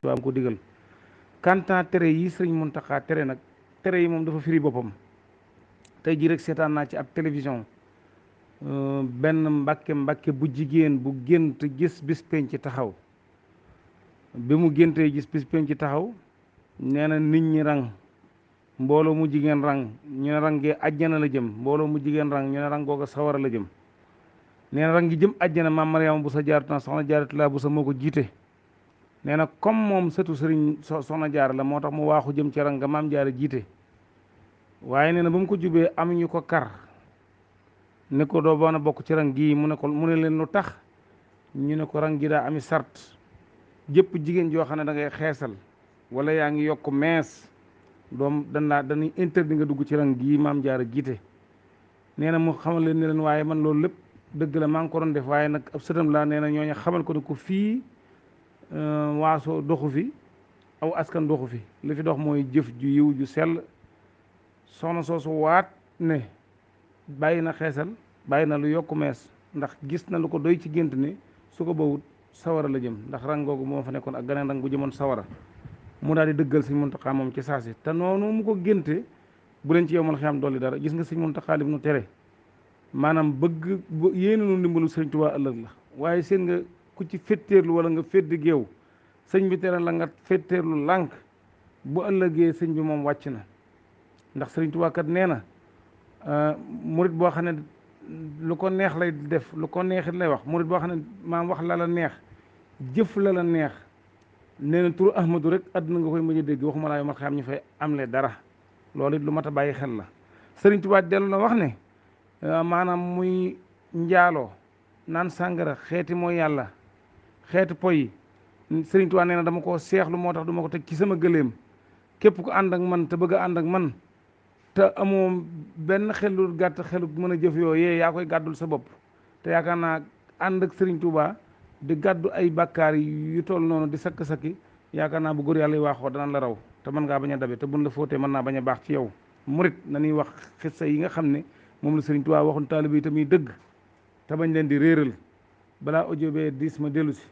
Tuubaa ko digal kanta tere yi sëriñ Muntaxa tere nag tere yi moom dafa firi boppam. tey jii rek seetaan naa ci ab télévision benn mbàkke bu jigéen bu gént gis bis penc ci taxaw bi mu géntee gis bis penc ci taxaw nee na nit ñi rang mbooloo mu jigéen rang ñu ne rang gee àjjana la jëm mbooloo mu jigéen rang ñu ne rang googa sawara la jëm nee na rang gi jëm àjjana maam Mariama bu sa jaaratu soxna jaaratulaa bu sa moo ko jiite nee na comme moom sëtu sëriñ soxna jaar la moo tax mu waaxu jëm ci rang nga maam jaara jiite waaye nee na ba mu ko jubee am ñu ko kar ne ko doo boona bokk ci rang gii mu ne leen lu tax ñu ne ko rang gi daa ami sart jëpp jigéen joo xam ne da ngay xeesal wala yaa ngi yokk mees doom dañuy interdit nga dugg ci rang gii maam jaara jiite nee na mu xamal leen ne leen waaye man loolu lépp dëgg la maa ngi ko doon def waaye nag ab sëtam laa nee na ñooñu xamal ko ne ko fii waaso doxu fi aw askan doxu fi li fi dox mooy jëf ju yiw ju sell soxna soosu waat ne bàyyi na xeesal bàyyi na lu yokk mees ndax gis na lu ko doy ci gént ne su ko bawut sawara la jëm ndax rang googu moo fa nekkoon ak ganeen rang bu jëmoon sawara mu daal di dëggal sëñ Muntaxa moom ci saasi te noonu mu ko génte bu leen ci yow mal xam dolli dara gis nga sëñ Muntaxa lim nu tere maanaam bëgg yéene nu ndimbalu sëriñ Tuubaa ëllëg la waaye seen nga ku ci féttéerlu wala nga féddi géew sëñ bi tere la nga féttéerlu lànk bu ëllëgee sëñ bi moom wàcc na ndax sëriñ Tuubaa kat nee na murit boo xam ne lu ko neex lay def lu ko neexit lay wax murit boo xam ne maam wax la la neex jëf la la neex nee na turu ahmadu rek àdduna nga koy mën a dégg waxuma laa yomal xam ñu fay amle dara loolu it lu mat a bàyyi xel la sëriñ Tuubaa dellu na wax ne maanaam muy njaaloo naan sàngara xeeti mooy yàlla xeeti poy sëriñ Tuubaa nee na dama koo seexlu moo tax du ma ko teg ci sama gëléem képp ku ànd ak man te bëgg a ànd ak man te amoo benn xelu gàtt xelu mën a jëf yooyee yaa koy gàddul sa bopp te yaakaar naa ànd ak sëriñ Tuubaa di gàddu ay bàkkaar yu toll noonu di sakk-sakki yaakaar naa bu góor yàlla yi waaxoo danaan la raw te mën ngaa bañ a dabe te buñ la fóotee mën naa bañ a baax ci yow murit na ñuy wax xissa yi nga xam ne moom la sëriñ Tuubaa waxoon taalibe yi tamit dëgg te bañ leen di réeral balaa audio bee diis ma dellu si